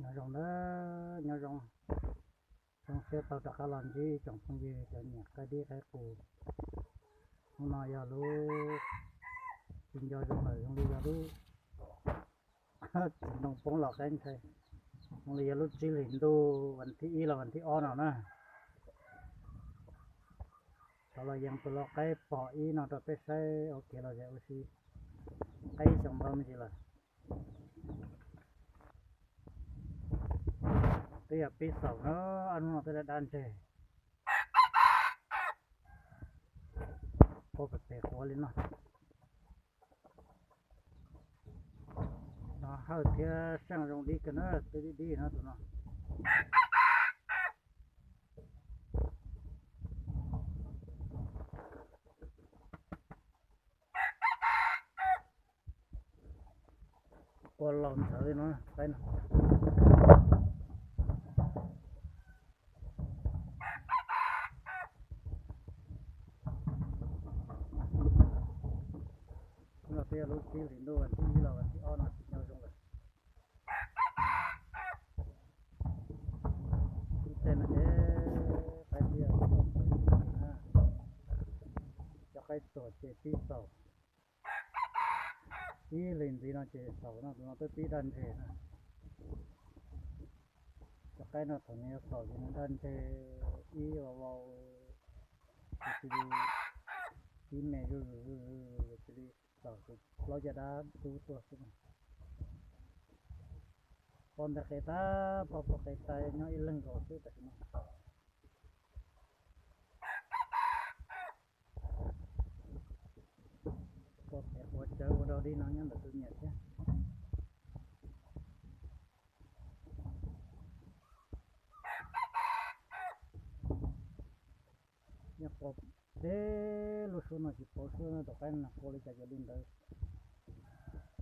Nyob zoo na, nyob zoo. Zoo siab tau rov qab los ntsib tsoom phooj ywg cov nyiam qaib dib qaib qus. Hnub no yog lub, tsis nco zoo lawm, zoo li yog lub txiv ntoo poob los qaib ntshai. Zoo li yog lub tsib hlis ntuj vas thib ib los vas thib ob no na. Tau los yees tus lau qaib pom ib no rau peb saib ua kev lom zem ua si. Qaib ib xyoo ntau me ntsis lawm. Twb yog pib xaus na, ob hnub no twb daj daj ntseg. Quaj pem pem quav li no. No hawj thiab seej zoo dib kawg na, twb dib dib no tus no. Quaj laus ntxhawv li no, qaib no. Hnub no twb yog lub tsib hlis ntuj vas thib ib los vas thib ob no tsis nco zoo lawm. Ib teg no ces qaib tiaj, cov qaib tuag ces pib xaus. Ib hlis ntxiv no ces xaus no, tus no twb pib daj ntseg na. Cov qaib no thaum nws yuav xaus ces nws daj ntseg ib vau vau, ces cia li pib me zuj zus zuj zus, cia li xaus ces plaub caj dab dub tuaj xwb na. Poj ntawd qe tag, poj poj qe tag, nyob ib leeg nkaus xwb tam sim no. Poj pem quav tsawv ua dog dig no nyob ntawm tus niam thiab. Yeej qua deb lub suab no tsis paub suab tom qaib no qua li cas ces li ntawd.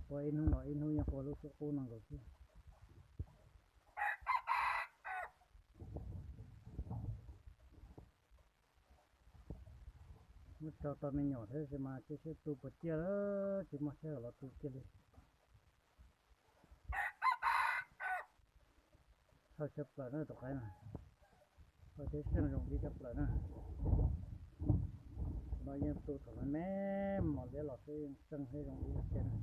Qua ib hnub los ib hnub yeej qua lub suab qub no nkaus xwb. Muab tso tau me nyuam thiab tab sis mas tsis sib tu puas ciaj lawm, tsis muaj sij hawm los tu kiag li. Hawj tshaj plaws na tus qaib no, hawj thiab seej zoo li tshaj plaws na. No yeej tu thaum me me mos liab los xwb yeej seej thiab zoo li tiag na.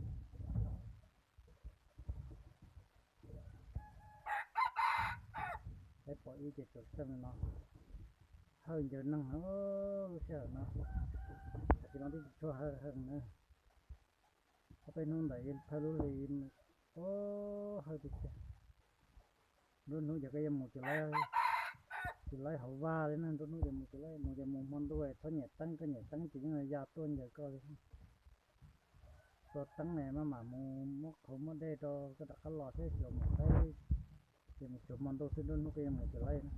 Qaib pom ib ces tsuas seej li no. Hawj ncaws neeg lub sij hawm no, tam sim no twb tsis tshua hawj heev na. Ob peb hnub ntawd thawj lub hli, o, hawj tiag tiag. Nruab hnub ces koj yuav mus tsis laib, tsis laib hauv vaj li na, nruab hnub ces mus tsis laib, mus ces mus hmo ntuj txhob nyem teeb, koj nyem teeb ces yeej ya tuaj ncaws koj li. Tso teeb ne maj mam mus muab qhauv muab dej rau koj rov qab los thiab xyuas mus qaib, ces mus xyuas hmo ntuj xwb, nruab hnub koj yeej mus tsis laib na.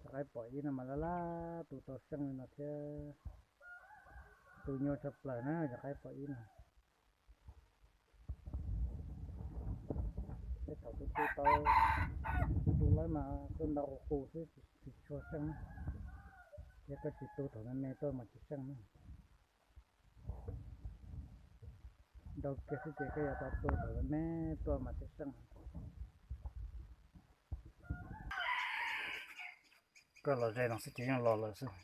Cov qaib pom ib no mas laj laj tu tau seej li no thiab, tu nyuaj tshaj plaws na cov qaib pom ib no. Tej thaum kuv tu tau, tu lawm mas tuaj ntau qus qus xwb tsis tshua seej na. Yog koj tsis tu thaum me me tuaj mas tsis seej na. Ntau kiag xwb ces koj yuav tau tu thaum me me tuaj mas thiaj seej. Koj los ze no xwb ces yeej los lawm xwb.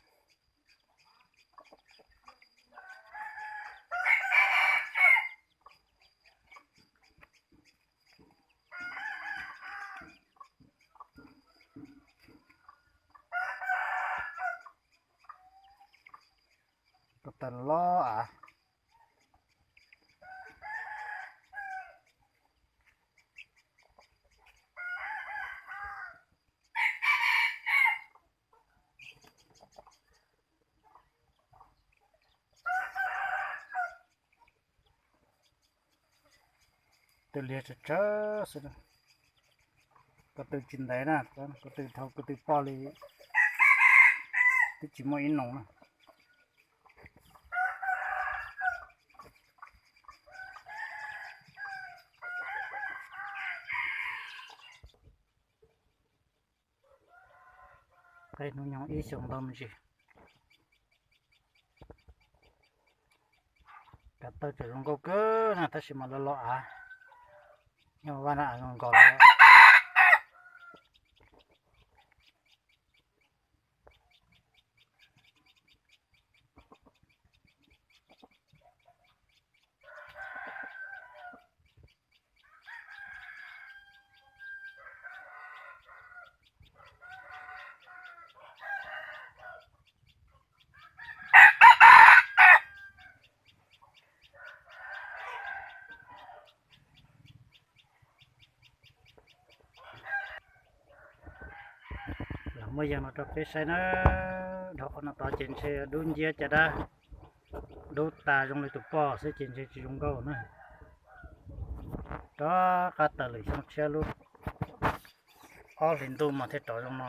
Ko taw loj av. Tw liag tsawv tsawv xwb. Ko tw tsis ntev na, ko tw dhau ko tw poj li twb tsis muaj ib noo na. Qaib hnub nyoog ib xyoos ntau me ntsis. Tawg tseem zoo nkauj kawg na, tab sis mas lawv los av, nyob vaj no av zoo nkauj lawm. Los muab yees no rau peb saib na. Dhau qhov no tod ces ntshe dub nciab caj dab, dub tas zoo li tus poj xwb ces ntshe tsis zoo nkauj na. Rov qab tawm lwm xyoo tshiab lub ob hlis ntuj mas thiaj rov zoo no.